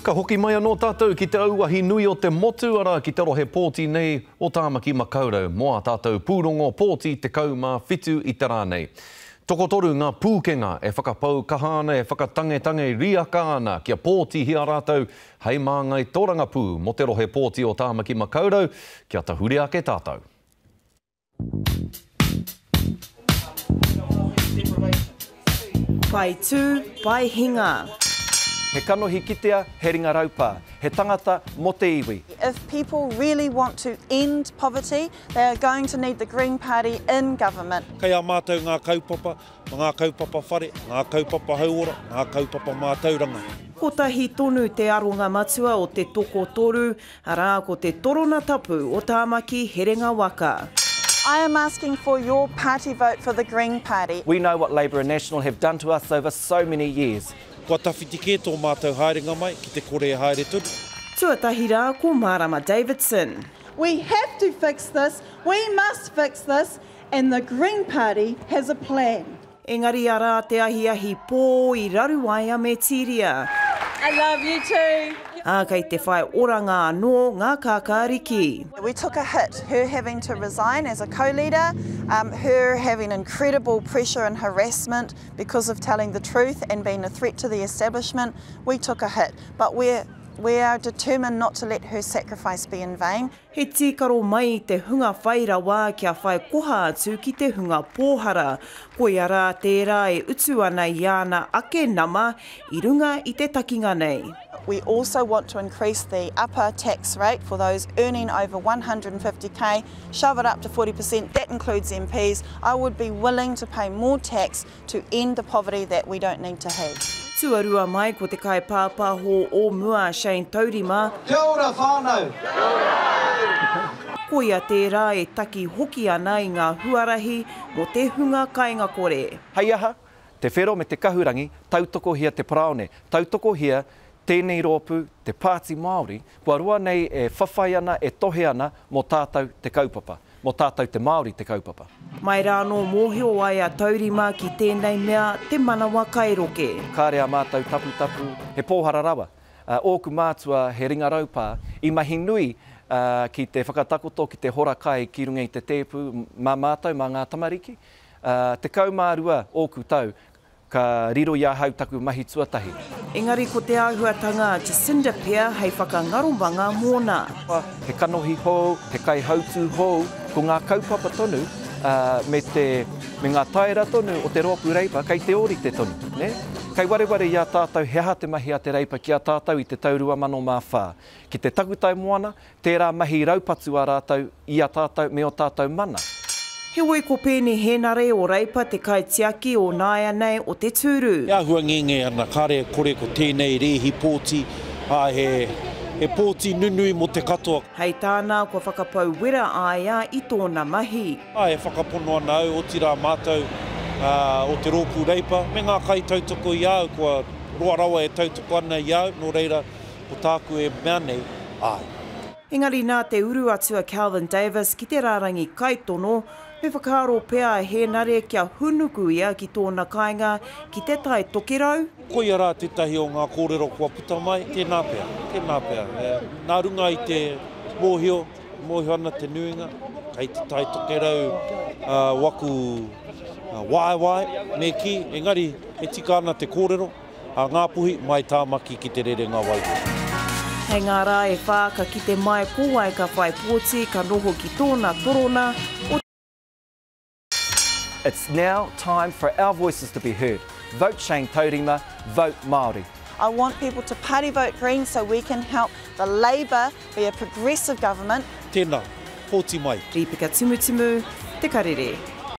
Ka hoki mai anō tātou ki te auahi nui o te motu, arā, ki te rohe pōti nei o Tāmaki Makaurau mō ā tātou pūrongo pōti 17 i te rā nei. Tokotoru ngā pūkenga e whakapau kaha ana, e whakatangetange riaka ana kia pōtihia rātou hei māngai tōrangapū mō te rohe pōti o Tāmaki Makaurau kia tahuri ake tātou. Pai tū, pai hinga. He kanohi kitea, he ringa raupā. He tangata mō te iwi. If people really want to end poverty, they are going to need the Green Party in government. Kei a mātou ngā kaupapa, ngā kaupapa whare, ngā kaupapa hauora, ngā kaupapa mātauranga. Kotahi tonu te aronga matua o te tokotoru, Arā, ko te torona tapu o Tāmaki Herenga Waka. I am asking for your party vote for the Green Party. We know what Labour and National have done to us over so many years. Kua tawhiti kē tō mātou haerenga mai ki te kore e haere tonu. Tuatahi rā ko Marama Davidson. We have to fix this, we must fix this, and the Green Party has a plan. Engari arā te ahiahi pō i raru ai a Metiria. I love you too. Ā, kei te whai oranga anō ngā kākāriki. We took a hit, her having to resign as a co-leader, her having incredible pressure and harassment because of telling the truth and being a threat to the establishment, we took a hit. But we're, we are determined not to let her sacrifice be in vain. He tīkaro mai i te hunga whai rawa kia whai koha atu ki te hunga pōhara. Koia rā tērā e utu ana i āna ake nama i runga i te takinga nei. We also want to increase the upper tax rate for those earning over 150k, shove it up to 40%, that includes MPs. I would be willing to pay more tax to end the poverty that we don't need to have. Tuarua mai ko te kaipāpāho o mua a Shane Taurima. Kia ora whānau! Kia ora! Koia tērā e taki hoki ana i ngā huarahi mō te hunga kaingakore. Hei aha? Te whero me te kahurangi, tautokohia te paraone, tautokohia tēnei rōpū, te Pāti Māori, kua roa nei e whawhai ana, e tohe ana mō tātou te kaupapa, mō tātou te Māori te kaupapa. Mai rā anō mōhio ai a Taurima ki tēnei mea te manawa kairoke. Kāre ā mātou taputapu, he pōhara rawa. Ōku mātua he ringa raupā, i mahi nui ki te whakatakoto, ki te hora kai ki runga i te tēpu mā mātou, mā ngā tamariki. 12 ōku tau, Ka riro i ahau taku mahi tuatahi. Engari ko te āhuatanga a Jacinda pea hei whakangaromanga mōna. He kanohi hou, he kaihautū hou, ko ngā kaupapa tonu me te, me ngā taera tonu o te rōpū Reipa kei te ōrite tonu, nē? Kei wareware i a tātou he aha te mahi a te Reipa ki a tātou i te tau 2004. Ki te takutai moana, Tērā mahi raupatu a rātou i a tātou me ō tātou mana. Heoi ko Peeni Henare o Reipa te kaitiaki o nāianei o te tūru. E āhua ngenge ana, kāre e kore ko tēnei rēhi pōti, ā, he, he pōti nunui mō te katoa. Hei tāna, kua whakapau wera a ia i tōna mahi. Ā, e whakapono ana au, otirā mātou, ā, o te Rōpū Reipa, me ngā kaitautoko i a au, kua roa rawa e tautoko ana i a au, nō reira, Ko tāku e mea nei, āe. Engari nā te uru atu a Kelvin Davis ki te rārangi kaitono, me whakaaro pea a Hēnare kia hūnuku ia ki tōna kāinga ki Te Tai Tokerau? Koia rā tētahi o ngā kōrero kua puta mai, tēnā pea, tēnā pea. Nā runga i te mōhio, mōhio ana te nuinga, kei Te Tai Tokerau waku waewae, me kī, engari e tika ana te kōrero, A Ngāpuhi, mai Tāmaki ki Te Rerenga Wairua. Hei ngā rā e whā ka kite mai ko wai ka whai pōti ka noho ki tōna torona o. It's now time for our voices to be heard. Vote Shane Taurima, vote Māori. I want people to party vote Green so we can help the Labour be a progressive government. Tēnā, pōti mai. Rīpeka Timutimu, Te Karere.